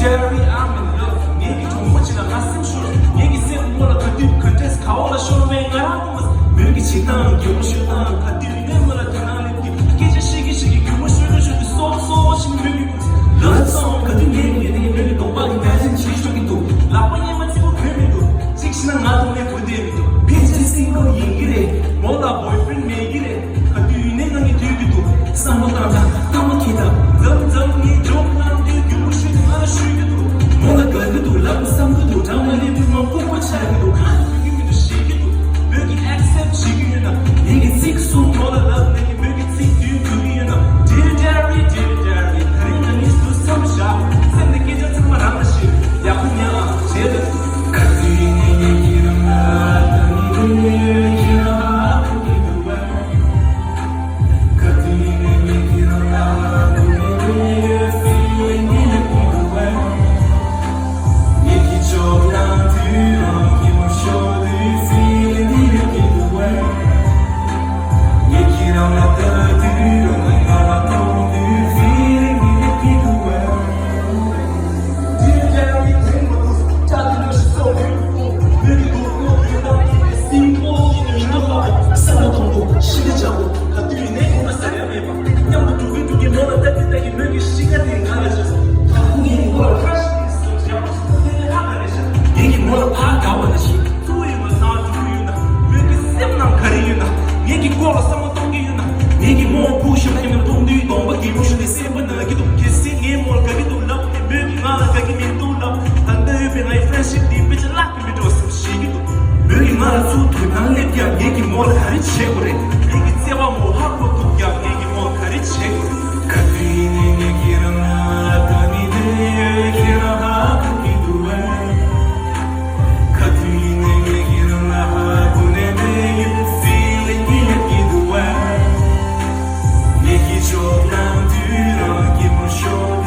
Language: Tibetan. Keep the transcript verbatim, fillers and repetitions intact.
Jerry, I'm in love. ངེད་ཀྱི་གྲོགས་པོ་ཅིག་ལ་ང་སེམས་ཤོར། ངེད་ཀྱི་སེམས་མོ་ལ་ག་དུས་ག་འདྲས་ག་འོག་ལ་ཤོར་བས་ང་རང་མཐོང་མ་སོང་། མོས་ཀྱི་བྱེད་སྟངས་གད་མོ་ཤོར་སྟངས་ག་དུས་ཡིན་ནའི་མོ་ལ་དོ་སྣང་སླེབས་ཀྱི། སྐད་ཆ་བཤད་ཀྱི་བཤད་ཀྱི་གད་མོ་ཤོར་གི་ཤོར་གི་སོབ་སོབ་ཞིག་མོས་ཀྱི། Love song ག་དུས་ཉན་གི་ཉན་གི་མོས་ཀྱི་གདོང་པ་ཨི་མེ་ཇིན་བྱེད་ཤོར་གི་འདུག་ལག་པ་གཡས་མ་ཚིག་པོ་བུད་མི་འདུག་གཅིག་བྱས་ན་ང་དང་ནས་བུ་བསྡད་མི་འདུག་ཕལ་ཆེར་སིང་གལ་ཡིན་གྱི་རེད། མོ་ལ་བོའི་ཕྲེན་མེད་ཀྱི་རེད། ག་དུས་ཡིན་ནའི་ང་གཉིས་སྡོད་ཀྱི་འདུག་བསམ་བློ་བཏང་དང་གཏམ་བཤད་དང་། མཚམས་མཚམས་ངས་ཇོག་གནང་དུས་གད་མོ་ཤོར་ནས་ང་ལ་ཤོད་ཀྱི་འདུག་མོ་ལ་དགའ་གི་འདུག་ལབ་བསམ་གི་འདུག་དྲང་མོ་སླེབས་དུས་ང་ལྐུགས་པ་ཆགས་ཀྱི་འདུག་ཁ་ལ་ཐུག་གི་མི་འདུག་ཞེད་ཀྱི་འདུག་མོས་ཀྱིས་ཨེག་སེབ་བྱེད་ཀྱི་ཡོད་ན། ངེད་ཀྱིས་ཚིག་གསུམ་མོ་ལ་ལབ། ངེད་ཀྱིས་མོས་ཀྱི་ཚིག་བསྡུས་འགྲོ་གི་ཡོད་ན། Dear Diary, Dear Diary, ད་རིང་ང་གཉིས་སུ་མཚམས་བཞག་སེམས་ནས་སྐད་ཆ་ཚང་མ་རང་ལ་བཤད། ཡག་པོ་ཉན་ཨ། བྱས་ལ། ག་དུས་ཡིན་ནའི་ངེད་ཀྱིས་རང་ལ་ད་ནི་དུས་ཡོད་ཁྱེད་རང་ཧ་གོ་གི་འདུག་བས། ག་དུས་ཡིན་ནའི་ངེད་ཀྱིས་རང་ལ་ཧ་གོ་གི་འདུག་ཡོད་ཕི་ལིང་གི་ཡོད་གི་འདུག་བས། ངེད་ཀྱིས་ཇོག་གནང་དུས་རང་གད་མོ་ཤོར་དུས་ཕི་ལིང་གི་ཡོད་གི་འདུག་བས། ངེད་ཀྱིས་རང་ལ་ལྟ་དུས་རང་ང་ལ་མཐོང་དུས་ཕི་ལིང་གི་ཡོད་གི་འདུག་བས། ངེད་ཀྱི་མོ་ལ་ཕར་དགའ་བ་ན་ཞིག་ངེད་ཀྱི་མོ་ལ་ཕར་དགའ་བ་ན་ཞིག་ངེད་ཀྱི་མོ་ལ་ཕར་དགའ་བ་ན་ཞིག་ངེད་ཀྱི་སེམས་ནང་ག་རེ་ཡོད་ན། ངེད་ཀྱི་སྐོར་ལ་བསམ་བློ་གཏོང་གི་ཡོད་ན། ངེད་ཀྱི་མོ་ཕུ་ཤོ་ལ་ཡིན་ན་མཐོང་དུས་གདོང་པ་གད་མོ་ཤོར་ནས་སེམས་པ་ན་གི་འདུག་གལ་སྲིད་ངའི་མོ་ལ་དགའ་གི་འདུག་ལབ་ནས་མོས་ཀྱིས་ང་ལ་དགའ་གི་མི་འདུག་ལབ། ད་ལྟ་ཡོད་པའི་ངའི་ཕྲེན་ཤིབ་འདི་དཔེ་ཆ་བརླག་གི་མི་འགྲོ་བསམ་ཞེད་ཀྱི་འདུག་མོས་ཀྱིས་ང་ལ་ཚུར་དོ་སྣང་སླེབས་ཀྱང་ངེད་ཀྱི་མོ་ལ་ག་རེ་བྱེད་དགོས་རེད། ངེད་ཀྱི་བརྩེ་བ་མོ་ཧ་གོ་ཐུབ་ཀྱང་ངེད་ཀྱི་མོ་ལ་ག་རེ་བྱེད་དགོས་རེད། ག་དུས་ཡིན་ནའི་ངེད་ཀྱིས་རང་ལ་ད་ནི་དུས་ཡོད་ཁྱེད་རང་ཧ་གོ་གི་འདུག་བས། ག་དུས་ཡིན་ནའི་ངེད་ཀྱིས་རང་ལ་ཧ་གོ་ནས་མེད་ཡོད་ཕི་ལིང་གི་ཡོད་གི་འདུག་བས། ངེད་ཀྱིས་ཇོག་གནང་དུས་རང་གད་མོ་ཤོར་